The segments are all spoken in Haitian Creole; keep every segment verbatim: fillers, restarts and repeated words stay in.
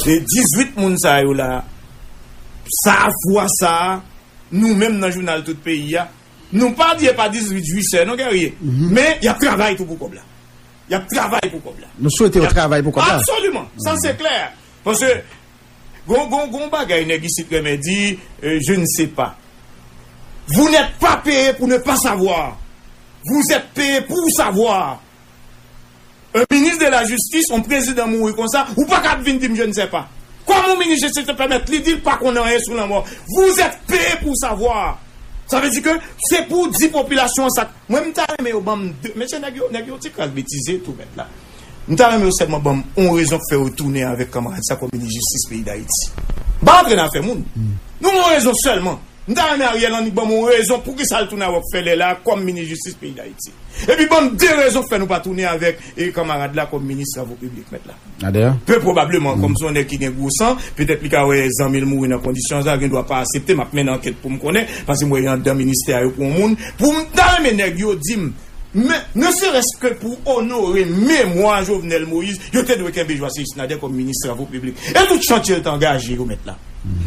Se dizuit moun sa yo la, sa fwa sa, nou menm nan jounal Tout Peyi a, nou pa di e pa dizuit jwisè non, Guerrier. Men y ap travay tou pou kòb la. Y ap travay pou kòb la. Nou swete yo travay pou kòb la. Absoliman. Sa se klè. Paske gon, gon, gon bagay nèg isit renmen di, euh, je ne sais pas. Vous n'êtes pas payé pour ne pas savoir. Vous êtes payé pour savoir. Un ministre de la justice, yon prezidan mouri konsa, ou pa ka ap vin di m je ne sais pas. Kòman yon minis jistis te pèmèt li di l pa konn anyen sou lanmò? Vous êtes payé pour savoir. Sa vle di ke se pou di popilasyon an sa. Mwen, m ta renmen yo ban m de, mesye, nèg yo, nèg yo ti kras betize tou mèt la. M ta renmen yo sèlman ban m yon rezon k fè yo tounen avèk kanmarad sa kòm minis jistis peyi Dayiti. M pa antre nan afè moun. Nou yon rezon sèlman. M ta renmen Ariel Henry ban m yon rezon poukisa l tounen a Rockefeller la kòm minis jistis peyi Dayiti. Epi ban m de rezon k fè nou pa tounen avèk, e, kanmarad la kòm minis travo piblik mèt la. Adè. Pe pwobableman, kòm se yon nèg ki gen gwo san, petèt li ka wè zanmi l mouri nan kondisyon sa, gen dwa pa aksepte, m ap mennen ankèt pou m konnen, paske m wè yo anndan ministè a yo pran yon moun, pou m ta renmen nèg yo di m, men, ne serait-ce que pou onore memwa Jovenel Moïse, yo te dwe kenbe Joasséus Nader kòm minis travo piblik. E tout chantye l te angaje yo mèt la.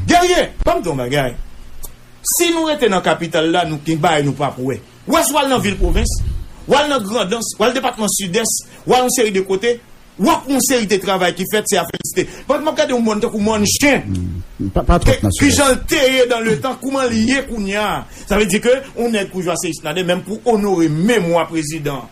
Guerrier, ban m di w yon bagay. Si nou rete nan kapital la, nou gen bagay nou p ap wè. W al nan vil pwovens, w al nan Grandans, w al depatman Sidès, w al yon seri de kote, w ap wè yon seri de travay ki fèt, se a felisite. Paske m ap gade yon mòn tankou mòn chen. Hmm. Pa, pa twòp nan Sidès. Kijan l te ye dan le tan, kouman l ye kounye a. Sa vle di ke yon nèg kou Joasséus Nader, menm pou onore memwa prezidan,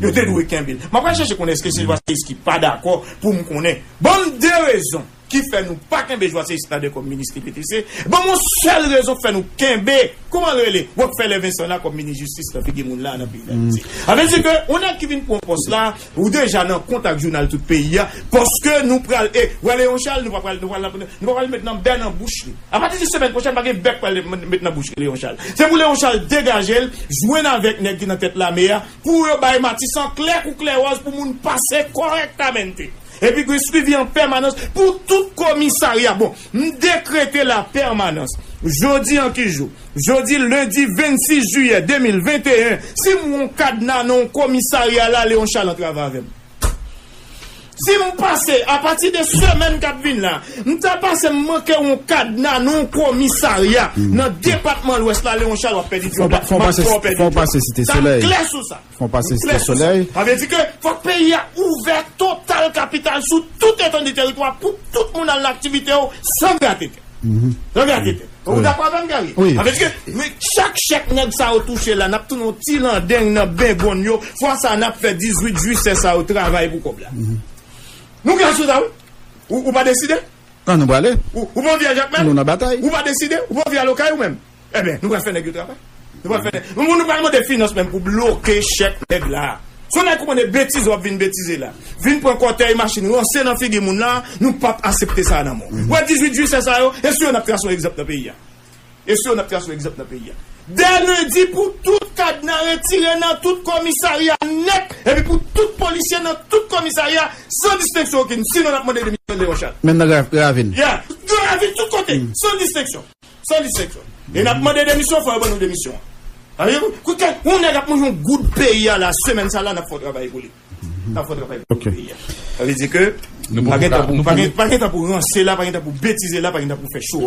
yo te dwe kenbe l. M ap al chèche konnen èske se Joasséus ki pa dakò pou m konnen. Ban m de rezon ki fè nou pa kenbe Joasséus Nader kòm minis T P T C. Ban m yon sèl rezon k fè nou kenbe, kòman l rele, Rockefeller Vincent la kòm minis jistis nan figi moun la nan peyi Dayiti. Sa vle di ke yon nèg ki vin pran pòs la, ou deja nan kont ak jounal Tout Peyi a, paske nou pral, e, wè Léon Charles, nou pa pral, nou pral, nou pa pral met nan bè nan bouch li. Apati de semèn pwochèn, pa gen bè k pral met nan bouch Léon Charles. Se pou Léon Charles degaje l, jwenn avèk nèg ki nan tèt lame a, pou yo bay Matisan klè kou klè wòz pou moun pase kòrèktamente. Epi gen swivi an pèmanans pou tout komisarya. Bon, m dekrete lapèmanans. Jodi an ki jou? Jodi lendi vennsis jiyè de mil venteyen, si m wè yon kadna nan yon komisarya la, Léon Charles antrave avè m. Si m pase, apati de semèn k ap vin la, m ta pase m manke yon kadna nan yon komisarya nan depatman Lwès la, Léon Charles w ap pèdi djòb la, m ap fè w pèdi djòb la. Sa m klè sou sa. Fon pase Site Solèy. Sa vle di ke fòk peyi a ouvè total kapital sou tout etandi teritwa pou tout moun al nan aktivite yo san grate tè. San grate tè. Ou dakò avè m, Gary? Sa vle di ke, men chak chèk nèg sa yo touche la, n ap tounen yon ti landeng nan bengonn yo. Fwa sa, n ap fè dizuit jwisè sa yo travay pou kòb la. Nou klè sou sa, wi. Ou, ou pa deside? An nou prale. Ou, ou pa anvi al Jakmèl? Nou nan batay. Ou pa deside? Ou pa anvi al Okay ou menm? Ebyen, nou pral fè nèg yo travay. Nou pral fè nèg. Nou, nou pral mande finans menm pou bloke chèk nèg la. Si yon nèg konprann betize w ap vin betize la, vin pran kòtèy machin, ranse nan figi moun la, nou p ap aksepte sa nan men w. Ou wè dizuit jwisè sa yo, e si yo n ap trase yon egzanp nan peyi a? E si yo n ap trase yon egzanp nan peyi a? Dè lendi pou tout kadna retire nan tout komisarya nèt, epi pou tout polisye nan tout komisarya, san distenksyon okenn, sinon n ap mande demisyon Léon Charles. Menm nan Gra-, Ravin. Yeah. Nan Ravin tout kote, san distenksyon. San distenksyon. E n ap mande demisyon, fò yo ban nou demisyon an. Sa vle di, koute, yon nèg ap manje yon goud peyi a la, semèn sa la, n ap fè yon travay pou li. N ap fè yon travay pou peyi a. Sa vle di ke, pa gen tan pou, pa gen, pa gen tan pou ranse la, pa gen tan pou betize la, pa gen tan pou fè show.